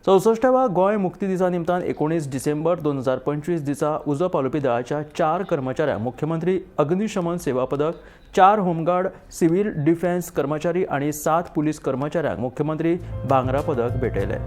64व्या गोंय मुक्ती दिसा निमतान 19 डिसेंबर 2025 दिसा उजो पालोवपी दळाच्या 4 कर्मचाऱ्यांक मुख्यमंत्री अग्निशमन सेवा पदक, 4 होमगार्ड सिव्हिल डिफेन्स कर्मचारी आनी 7 पुलीस कर्मचाऱ्यांक मुख्यमंत्री भांगरा पदक भेटयले.